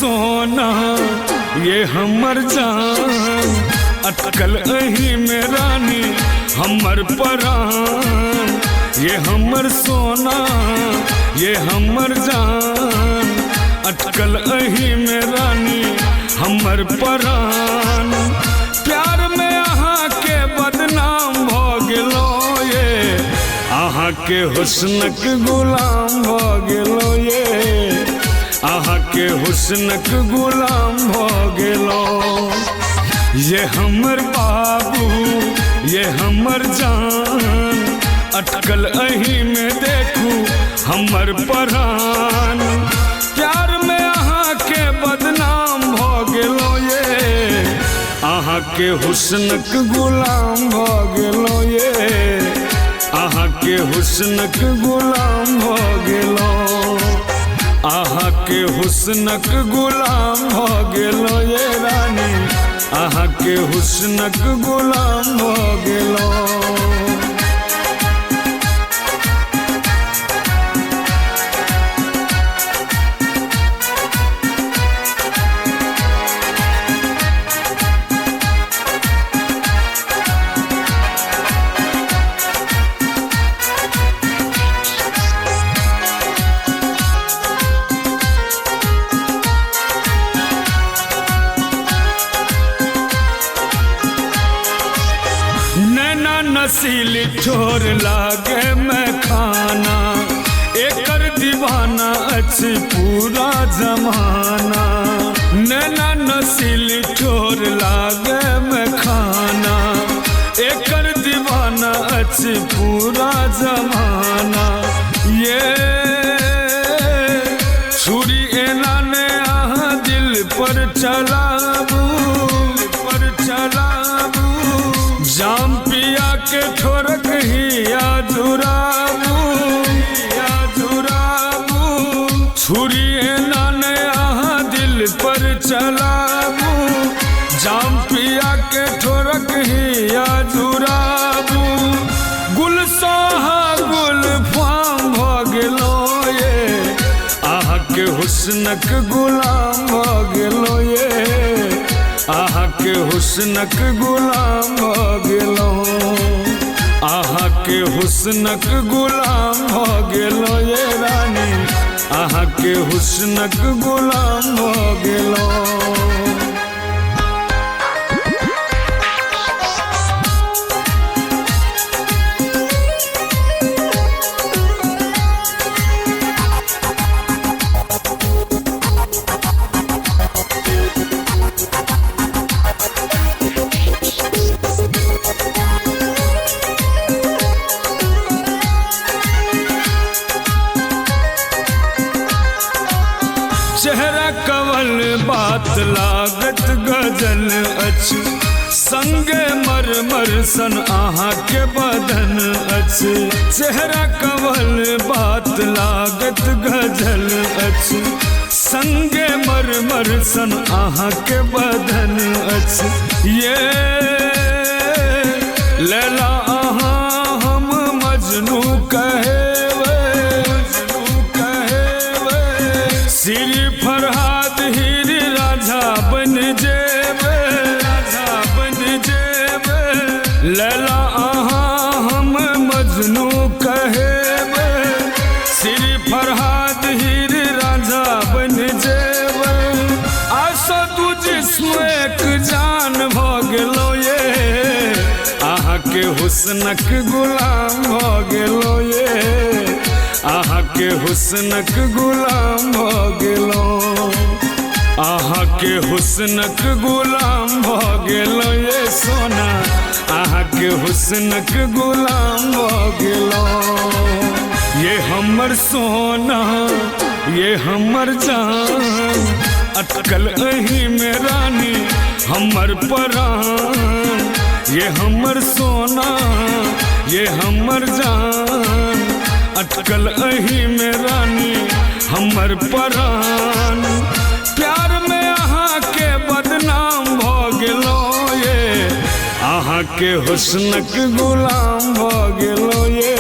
सोना ये हमर जान, अटकल अही में रानी हमर परान। ये हमर सोना ये हमर जान, अटकल अही में रानी हमर परान। प्यार में अहाँ के बदनाम भ गेलो ये, अहाँ के हुस्नक गुलाम भ गेलो ये, अहाँ के हुस्नक गुलाम भ गेलो। ये हमर बाबू ये हमर जान, अटकल अही में देखू हमर परान। प्यार में अहाँ के बदनाम भ गेलो ये, अहाँ के हुस्नक गुलाम भ गेलो ये, अहाँ के हुस्नक गुलाम भ गेलो। अहाँ के हुस्नक गुलाम भ गेलो ये रानी, अहाँ के हुस्नक गुलाम भ गेलो। नैना नसीली ठोर लागे मैं खाना, एकर दीवाना अछि पूरा जमाना। नैना नसीली ठोर लागे मैं खाना, एकर दीवाना अछि पूरा जमाना। ये छुरी एना ने अहाँ दिल पर चलाबू, पर चलाबू। जाम पिया के ठोरक ही या जुराबू, या जुराबू। छुरी एना ने अहाँ दिल पर चलाबू, जाम पिया के ठोरक ही या जुराबू। गुल साहा गुल फाम भ गेलो ये, अहाँ के हुस्नक गुलाम भ गेलो ये, अहाँ के हुस्नक गुलाम भ गेलो। अहाँ के हुस्नक गुलाम भ गेलो ये रानी, अहाँ के हुस्नक गुलाम भ गेलो। चेहरा कवल बात लागत गजल अछि, संगे मरमर सन अहाँ के बदन अछि। चेहरा कवल बात लागत गजल अछि, संगे मरमर सन अहाँ के बदन अछि। ये लैला अहाँ हम मजनू कहेबै, श्री फरहाद हीर राजा बन जेबै, राजा बन जेबै। लैला अहाँ हम मजनू कहेबै, श्री फरहाद हीर राजा बन जेबै। आसो दू जिस्म एक जान भ गेलो ये, अहाँ के हुस्नक गुलाम भ गेलो ये, अहाँ के हुस्नक गुलाम भ गेलो। अहाँ के हुस्नक गुलाम भ गेलो ये सोना, अहाँ के हुस्नक गुलाम भ गेलो। ये हमर सोना ये हमर जान, अटकल अही में रानी हमर परान। ये हमर सोना ये हमर जान, अटकल अही में रानी हमर परान। प्यार में अहाँ के बदनाम भ गेलो ये, अहाँ के हुस्नक गुलाम भ गेलो ये,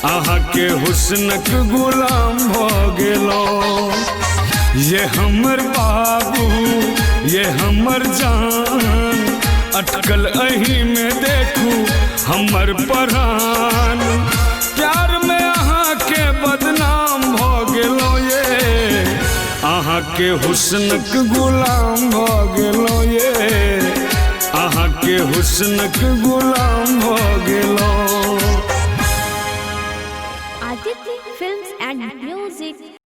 अहाँ के हुस्नक गुलाम भ गेलो। ये हमर बाबू ये हमर जान, अटकल अही में देखू हमर परान। प्यार में अहाँके बदनाम भऽ गेलहुँ ये, अहाँके हुस्नक गुलाम भऽ गेलहुँ ये, अहाँके हुस्नक गुलाम भऽ गेलहुँ। Aditya Films and Music.